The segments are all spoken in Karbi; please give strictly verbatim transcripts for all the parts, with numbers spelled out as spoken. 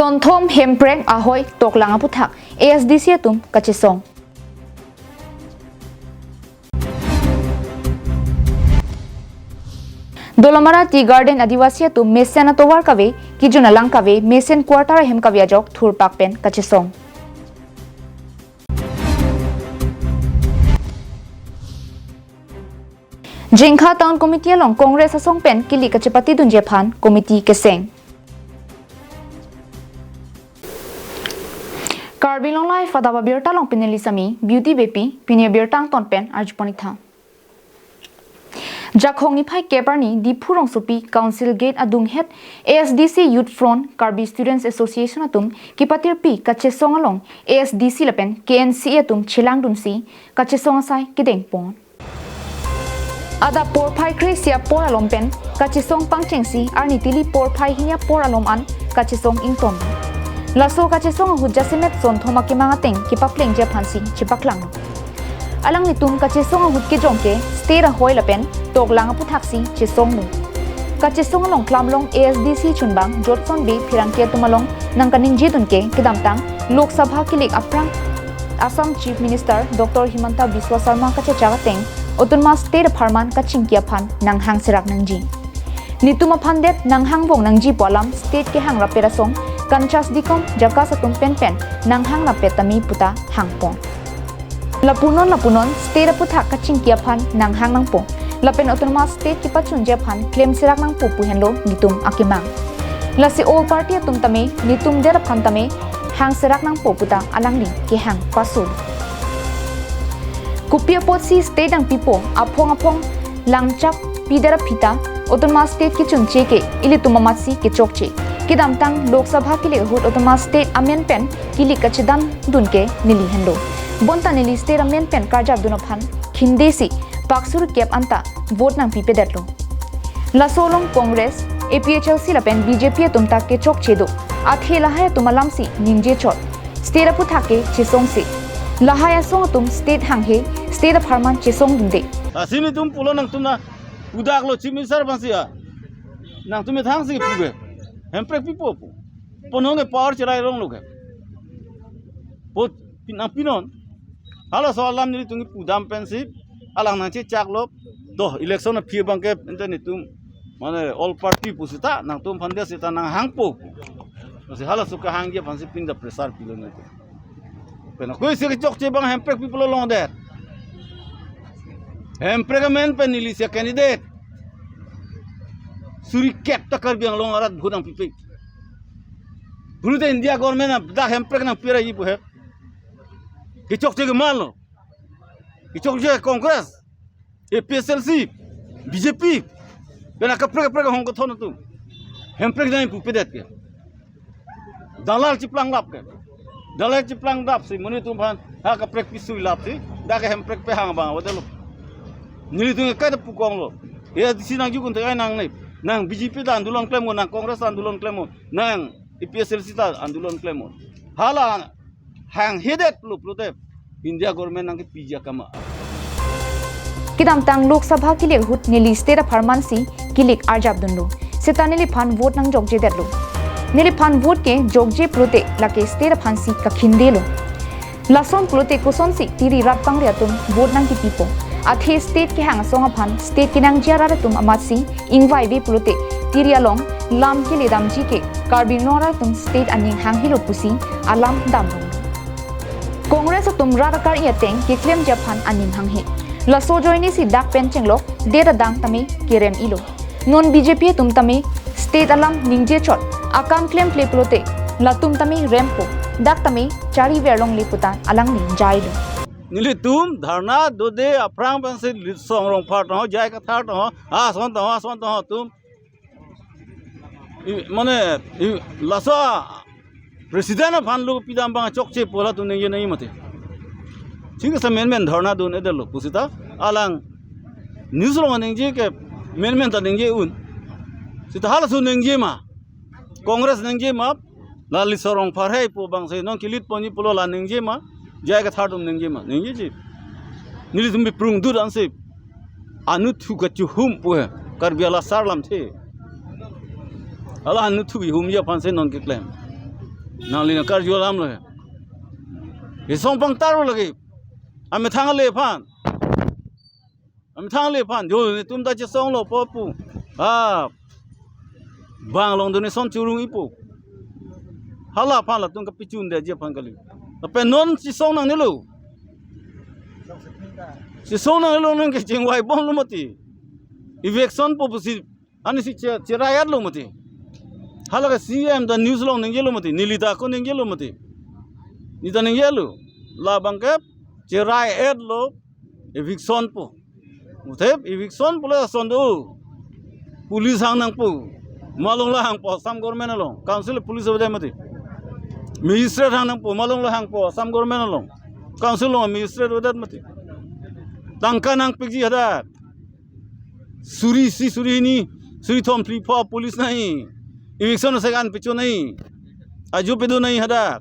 Sonthom Hemprek ahoi toklang aputhak A S D C atum kachesong. Dolamara Tea Garden Adivasi atum mesen atovar kave, kejun alang kave, mesen quarter ahem kave ajok thurpak pen kachesong. Jengkha Town Committee along Congress asong pen kilik kachepatidunji aphan committee keseng. Karbi Anglong Live adap abirta along pini neli Sami Beauty Beypi, pini abirta angton pen arjupon-ik tha. Jakhong niphai kep arni Diphu rongsopi Council Gate adunghet A S D C Youth Front, Karbi Students Association atum kepatirpi kachesong along A S D C lapen K N C A atum chelangdunsi kachesong asai kedengpon. Adap porphai kre-isi apor alom pen kachesong pangchengsi arni tili porphai hini apor alom an kachesong ington. Laso kachesong ahut jasemet Sonthom akemang ateng kepaplengji aphansi chepaklanglo. Alanglitum kachesong ahut kejong ke state ahoi lapen toklang aputhaksi chesonglo. Kachesong along klamlong A S D C chunbang Jotson Bey Pherangke atum along nangkaningjedun ke kedamtang Lok Sabha kilik aphrang Assam Chief Minister Doctor Himanta Biswa Sarma kachechak ateng Autonomous State apharman kachingki aphan nanghang serak nangji. Netum aphan det nanghang vong nangji pu alam state kehang rappet asong Kanchas Dikom Jakas atum penpen nanghang rappet tame puta hangpon. Lapunon lapunon state aputhak kachingki aphan nanghang nangpo. Lapen Autonomous State kepachunji aphan klem serak nangpo pu henlo netum akemang. Lasi all party atum tame netum det aphan tame hang serak nangpo puta alangli kehang pasul. Kopi apotsi state nangpipo, aphong aphong langchak pidet aphi ta Autonomous State kechunche ke ilitum amatsi kechokche. Kedamtang Lok Sabha kilik ahut Autonomous State amen pen kilik kachedandun ke neli henlo. Bonta neli state amen pen karjapdun aphan khindesi pak suri kep anta vote nangpipedetlo. Laso along Congress, A P H L C lapen B J P atum ta kechokche do. Athe lahai atum alamsi ningje chot. State aputhak ke chesongsi. Lahai asong atum state hanghe, state apharman chesongdunde. Lasi netum pulo nangtum na pudaklo Chief Minister aphansi a. Nangtum methangsi puve. Hemprek pipo pu. Ponong ke power cherai ronglo ke. Pot pinang pinon. Halaso alam nelitum pudam pensi alang nangchechaklo. Toh, election aphi abang ke ente netum mane all party pusita nangtum aphan det sita nanghangpo. Lasi halaso kehangji aphansi pinda pressure pilo netum. Pen akoisi kechokche abang Hemprek pipo longdet. Hemprek amen pen nelisi candidate. Suri kep ta Karbi Anglong arat vote nangpipe. Pulote India government na dak Hemprek nangpira ipu he. Kechokche ke malo. Kechokche Congress, A P H L C, B J P. Pen akaprek kaprek ahong kethon atum. Hemprek nangpupedet ke. Dalal chiplanglap ke. Dalal chiplanglapsi monit atum aphan ha kaprek pisuilapsi dak Hemprek pehang abang awadelo. Nelitum ke kada pukonglo. A S D C nangjuk un te ai nangne. Nang B J P ta andolon klemnon, nang Congress ta andolon klemnon, nang A P H L C ta andolon klemnon. Hala hanghedet lo pulote India government nangkepiji akam a. Kedamtang Lok Sabha kilik ahut neli state apharmansi kilik arjapdunlo. Seta neliphan vote nangjokjedetlo. Neliphan vote ke jokje pulote lake state aphansi kakhindelo. Lason pulote kosonsi tiri rat pangri atum vote nangkipipo. Athe state kehang asong aphan state kenangji arat atum amatsi ingvaive pulote tiri along lam keledamji ke Karbi Anglong arat atum state aning hanghelo pusi alam damlo. Congress atum rat akar-i ateng keklemji aphan aning hanghe. Laso ajoinesi dak pen chenglok det adang tame kerem-ilo. Non B J P atum tame state alam ningje chot, akam klemkle pulote latum tame rempo, dak tame chariver longle puta alangli jailo. Nelitum dharna dode aphrang pensi Litsong Rongphar tong ho, J I Kathar tong ho, ason tong ho, ason tong ho atum. I, mane, i, laso president aphan lo pidam abang chokche pu halatum ningje nangji mati. Chingsa menmen dharna dun-edetlo pusita alang news along ningje ke menmen ta ningje un. Sita halaso ningje ma. Congress ningje ma. La Litsong Rongphar hei pu abangsi non kelitponji pulo la ningje ma. J I Kathar atum ningje ma. Ningjeji. Nelitum biprung dur ansi. Anuthu kachihum pu he. Karbi alasar lamthe. Hala anuthu kihumji aphansi non keklem. Nangli nangkarju alam lo he. Kesong pangtar lo lagi. Amethang ale aphan. Amethang ale aphan. Jo netum ta chesonglo po pu. Ah. Bang along donation churung-ipo. Hala aphan latum kapachun detji aphan kali. Lapen non chesong nangnelo. Chesong nangnelo, nang kechingvai bomlo mati. Eviction po pusi. Ani si che, cherai-etlo mati. Hala ke C M ta news along ningjelo mati. Neli ta ako ningjelo mati. Neli ta ningjelo. Labang ke cherai-etlo eviction po. Mutep eviction pule ason do. Police hang nangpo. Malong la hangpo Assam government along. Council police avedet mati. Magistrate hang nangpo. Malong la hangpo Assam government along. Council along magistrate avedet mati. Tangka nangpikji hadak. Suri isi, suri hini, suri thom phli pho police nangji. Eviction asai an pecho nangji. Ajo pedo nangji hadak.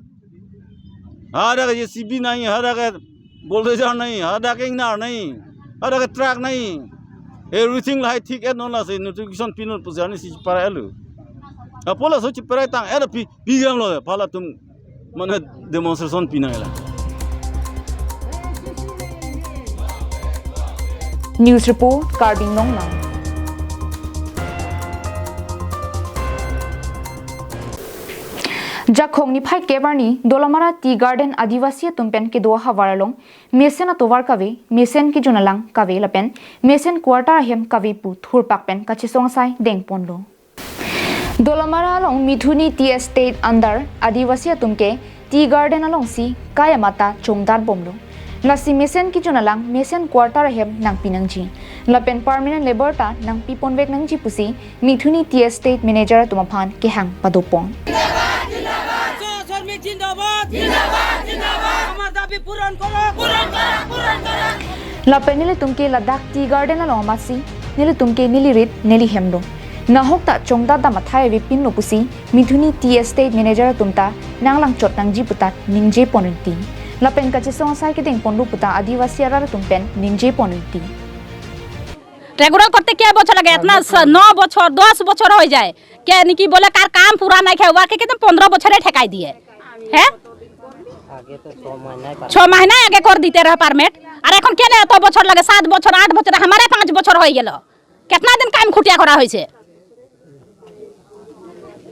Hadak J C B nangji, hadak bulldozer nangji, hadak ingnar nangji, hadak truck nangji. Everything lahai thik-et non lasi notification pinon pusi arnisi cheparai-etlo. Apot laso cheparai tang-et aphi, pi gamlo, pala atum mane demonstration pinanglo. News report, Karbi Anglong Now. Jakhong niphai kep arni Dolamara Tea Garden Adivasi atum pen kedo ahavar along mesen atovar kave, mesen kejun alang kave lapen mesen quarter ahem kave pu thurpak pen kachesong asai dengponlo. Dolamara along Mithuni Tea Estate under Adivasi atum ke Tea Garden alongsi kai amat ta chongdat bomlo. Lasi mesen kejun alang, mesen quarter ahem nangpi nangji. Lapen permanent labour ta nangpi ponvek nangji pusi Mithuni Tea Estate Manager atum aphan kehang padopon. শ্ৰমিক জিন্দাবাদ। জিন্দাবাদ, জিন্দাবাদ। আমাৰ দাবী পূৰণ কৰক। পূৰণ কৰক, পূৰণ কৰক। Lapen nelitum ke ladak Tea Garden along amatsi, nelitum ke neli rit, neli hemlo. Nahok ta chongdat dam athai avepinlo pusi, Mithuni Tea Estate Manager atum ta nanglang chot nangji puta ningje pon rinti. Lapen kachesong asai kedengponlo puta Adivasi arat atum pen ningje pon rinti. Regular করতে কে বছর লাগে? এতনা স-, ন বছর, দশ বছর হয়ে যায়। কে নাকি বলে কার কাম পুরা নাই, খেয়ে ওয়াকে কিন্তু পনেরো বছরে ঠেকাই দিয়ে। হ্যাঁ? আগে তো ছ মাস নাই পার। ছ মাস নাই আগে করে দিতে রহে পারমিট। আর এখন কেন এত বছর লাগে? সাত বছর, আট বছর, আমারে পাঁচ বছর হয়ে গেল। কেতনা দিন কাম খুটিয়া করা হয়েছে?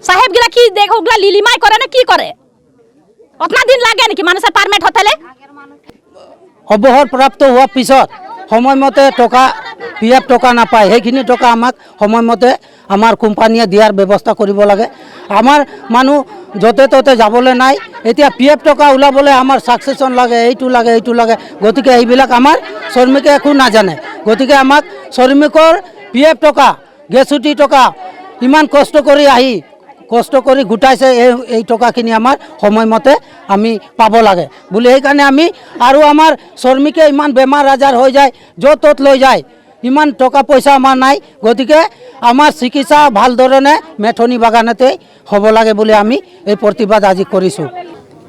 সাহেব গিলা কি দেখ, ওগুলা লিলিমাই করে না কি করে? অতনা দিন লাগে নাকি মানুষের পারমিট হতে? অৱসৰ প্ৰাপ্ত হোৱাৰ পিছত সময়মতে টকা, পি এফ টকা নাপায়, সেইখিনি টকা আমাক সময়মতে আমাৰ কোম্পানীয়ে দিয়াৰ ব্যৱস্থা কৰিব লাগে। আমাৰ মানুহ য'তে ত'তে যাবলৈ নাই। এতিয়া পি এফ টকা ওলাবলৈ আমাৰ ছাকচেছন লাগে, এইটো লাগে, এইটো লাগে। গতিকে এইবিলাক আমাৰ শ্ৰমিকে একো নাজানে। গতিকে আমাক শ্ৰমিকৰ পি এফ টকা, গ্ৰেচুটি টকা, ইমান কষ্ট কৰি আহি, কষ্ট কৰি গোটাইছে, এই, এই টকাখিনি আমাৰ সময়মতে আমি পাব লাগে বুলি, সেইকাৰণে আমি আৰু আমাৰ শ্ৰমিকে ইমান বেমাৰ আজাৰ হৈ যায়, য'ত ত'ত লৈ যায়, ইমান টকা পইচা আমাৰ নাই। গতিকে আমাৰ চিকিৎসা ভাল ধৰণে মেথনি বাগানতে হ'ব লাগে বুলি আমি এই প্ৰতিবাদ আজি কৰিছোঁ।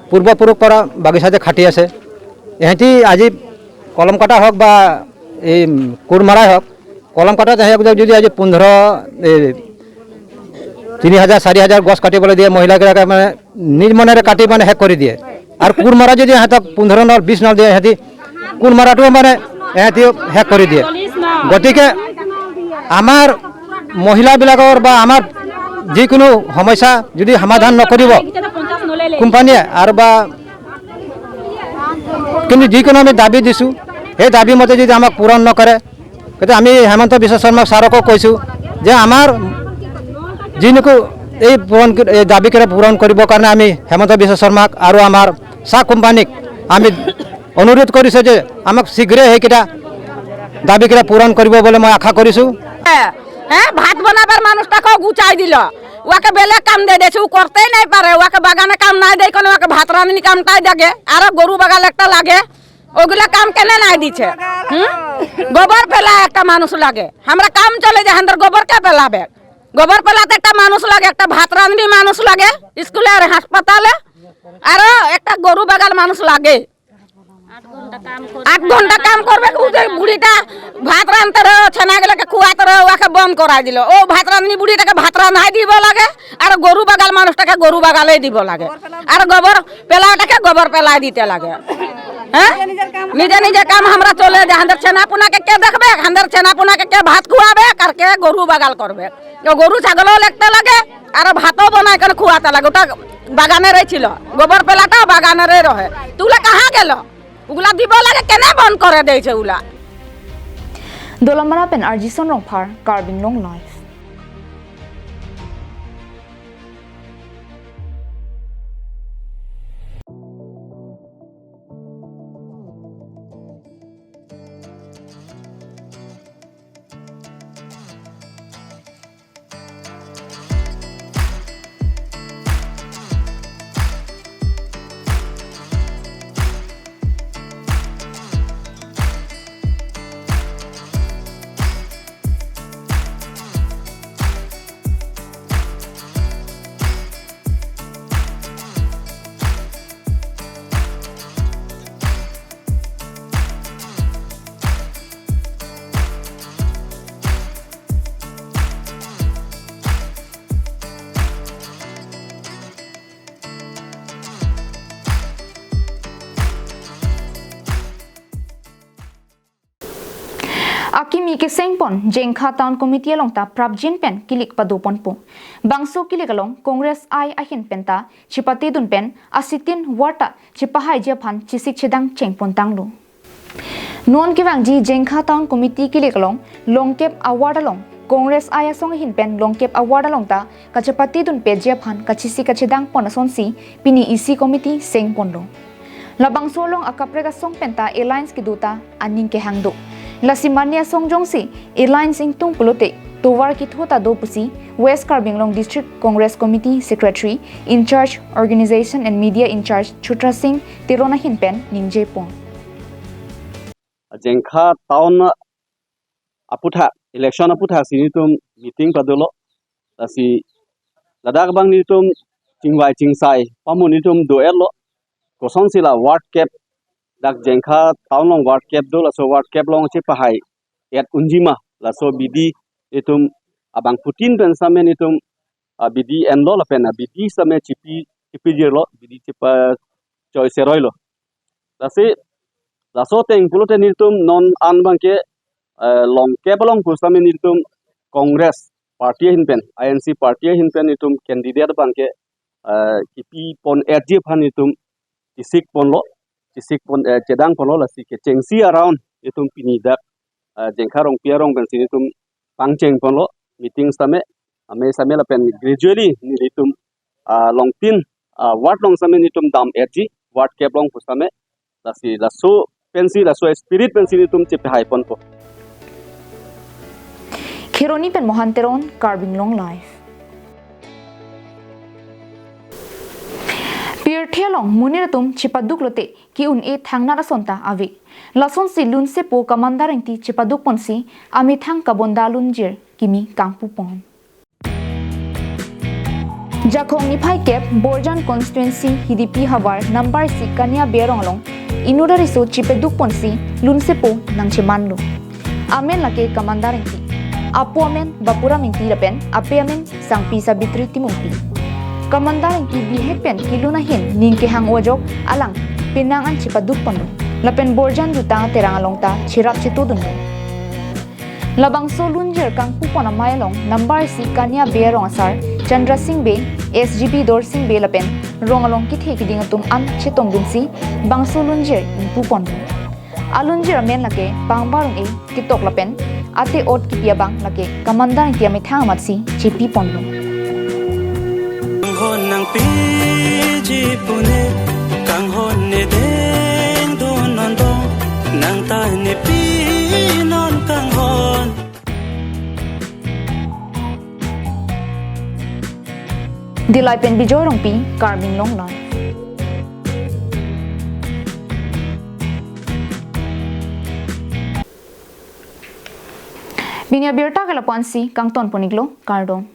পূৰ্বপুৰুষৰ পৰা বাগিচাতে খাটি আছে। এহেঁতি আজি কলম কটা হওক বা এই কোৰ মাৰাই হওক, কলম কটাত এহেঁতি যদি আজি পোন্ধৰ, এই তিনি হাজাৰ, চাৰি হাজাৰ গছ কাটিবলৈ দিয়ে, মহিলাগৰাকীয়ে মানে নিজ মনেৰে কাটি মানে শেষ কৰি দিয়ে। আৰু কোৰ মাৰা যদি সিহঁতক পোন্ধৰ নল, বিশ নল দিয়ে, সিহঁতি কোৰ মাৰাটো মানে সিহঁতি শেষ কৰি দিয়ে। গতিকে আমাৰ মহিলাবিলাকৰ বা আমাৰ যিকোনো সমস্যা যদি সমাধান নকৰিব কোম্পানীয়ে আৰু বা, কিন্তু যিকোনো আমি দাবী দিছোঁ, সেই দাবী মতে যদি আমাক পূৰণ নকৰে, গতিকে আমি হিমন্ত বিশ্ব শৰ্মা ছাৰকো কৈছোঁ যে আমাৰ যিনকু এই পূৰণ, এই দাবীকেইটা পূৰণ কৰিবৰ কাৰণে আমি হিমন্ত বিশ্ব শৰ্মাক আৰু আমাৰ চাহ কোম্পানীক আমি অনুৰোধ কৰিছোঁ যে আমাক শীঘ্ৰে সেইকেইটা দাবীকেইটা পূৰণ কৰিব বুলি মই আশা কৰিছোঁ। হ্যাঁ, ভাত বানাবার মানুষটাকেও গুচাই দিল। ওকে বেলেগ কাম দিয়ে দিয়েছে, ও করতেই নাই পারে, ওকে বাগানে কাম নাই দেয় কোনো, ওকে ভাত রাঁধনি কামটাই লাগে, আরো গরু বাগাল একটা লাগে, ওগুলা কাম কেন নাই দিছে? হুম? গোবর ফেলা একটা মানুষ লাগে, আমরা কাম চলে যায়, হান্দার গোবর কে ফেলাবে? গোবর ফেলাতে একটা মানুষ লাগে, একটা ভাত রাঁধনি মানুষ লাগে, স্কুলে আর হাসপাতালে, আরো একটা গরু বাগাল মানুষ লাগে। আট ঘন্টা কাম করবে, উঠে বুড়িটা ভাত রাঁধতে রো, ছেনাগুলোকে খুয়াতে রো, ওকে বন্ধ করা দিল। ও ভাত রাঁধনি বুড়িটাকে ভাত রাঁধাই দিব লাগে, আর গরু বাগাল মানুষটাকে গরু বাগালে দিব লাগে, আর গোবর পেলাটাকে গোবর পেলাই দিতে লাগে। হ্যাঁ, নিজে নিজে কাম আমরা চলে যায়। হান্দার ছেনা পোনাকে কে দেখবে? হান্দার ছেনা পোনাকে কে ভাত খুয়াবে? আর কে গরু বাগাল করবে? তো গরু ছাগলও লেখতে লাগে, আর ভাতও বনাই করে খুয়াতে লাগে। ওটা বাগানেরই ছিল, গোবর পেলাটা বাগানেরই রহে। তুলে কাহা গেল? ওগুলা দিব লাগে, কেনে বন্ধ করে দিয়েছে ওগুলা? Dolamara pen Arjison Rongphar, Karbi Anglong Live. Akimi kesengpon Jengkha Town Committee along ta prapjin pen kilik padoponpo. Bangso kilik along Congress I ahin pen ta chipatedun pen asitin ward ta chipahaiji aphan chesik chedang chengpontanglo. Non kevangji Jengkha Town Committee kilik along longkep a-ward along Congress I asong ahin pen longkep a-ward along ta kachepatedun peji aphan kachesik kachedangpon asonsi pini isi committee sengponlo. Labangso along akaprek asong penta alliance kedo ta aning kehang do. Lasi mane asong jongsi alliance ingtung pulote tovar ketho ta do pusi West Karbi Anglong District Congress Committee Secretary in charge Organization and Media in charge Chutra Singh Teron ahin pen ningjepon. Jengkha Town aputhak, election aputhak si nelitum meeting padolo. Lasi ladak abang nelitum chingvai chingsai pamu nelitum do-etlo. Kosonsi la ward kep, dak Jengkha Town along ward kep do, laso ward kep along chepahai-et unjima, laso abidi nelitum abangphutin pen same nelitum, ah, abidi enlo lapen abidi same chipi, chipijirlo, abidi chipachoiseroilo. Lasi laso ateng pulote nelitum non an abangke, eh, longkep along pu same nelitum Congress party ahin pen, I N C party ahin pen nelitum candidate abangke, eh, kipipon-etji aphan nelitum chesikponlo, chesikpon, eh, chedangponlo. Lasi kechengsi around nelitum pini dak, eh, Jengkha Rongpi arong pensi nelitum pangchengponlo, meeting same, amei same lapen gradually nelitum, ah, longtin, ah, ward along same nelitum dam-etji, ward kep along pu same, lasi laso pensi, laso spirit pensi nelitum chepahaiponpo. Kheroni pen Mohan Teron, Karbi Anglong Live. Pirthe along monit atum chipaduk lote ke-un-e thangnat ason ta ave. Lasonsi lunsepo Commander Ingti chipadukponsi amethang kabonda lunjir kimi kangpupon. Jakhong niphai kep Borjan constituency Hidipi havar number isi Kania Bey arong along inut ariso chipedukponsi lunsepo nangchemanlo. Amen lake Commander Ingti. Apo amen Bapuram Ingti lapen ape amen Sangpi Sabitri Timungpi. Commander Ingti bihek pen kelun ahin ning kehang ajok alang penang an chipadukponlo. Lapen Borjan jutang aterang along ta cherap chetodunlo. Labangso lunjir kangpupon amei along number isi Kania Bey arong asar Chandra Singh Bey, S G B Dor Singh Bey lapen rong along kethe keding atum an chetongdunsi bangso lunjir ingpuponlo. Alunjir amen lake pangbarung e ketok lapen ate ot kipi abang lake Commander Ingti amethang amatsi chepiponlo. Kanghon nangpiji pune, kanghon ne dengdun non do, nang ta ne pinon kanghon. Dillai pen Bijoy Rongpi, Karbi Anglong Live. Pini abirta ke lapu-ansi kangtonpon-iklo, kardom.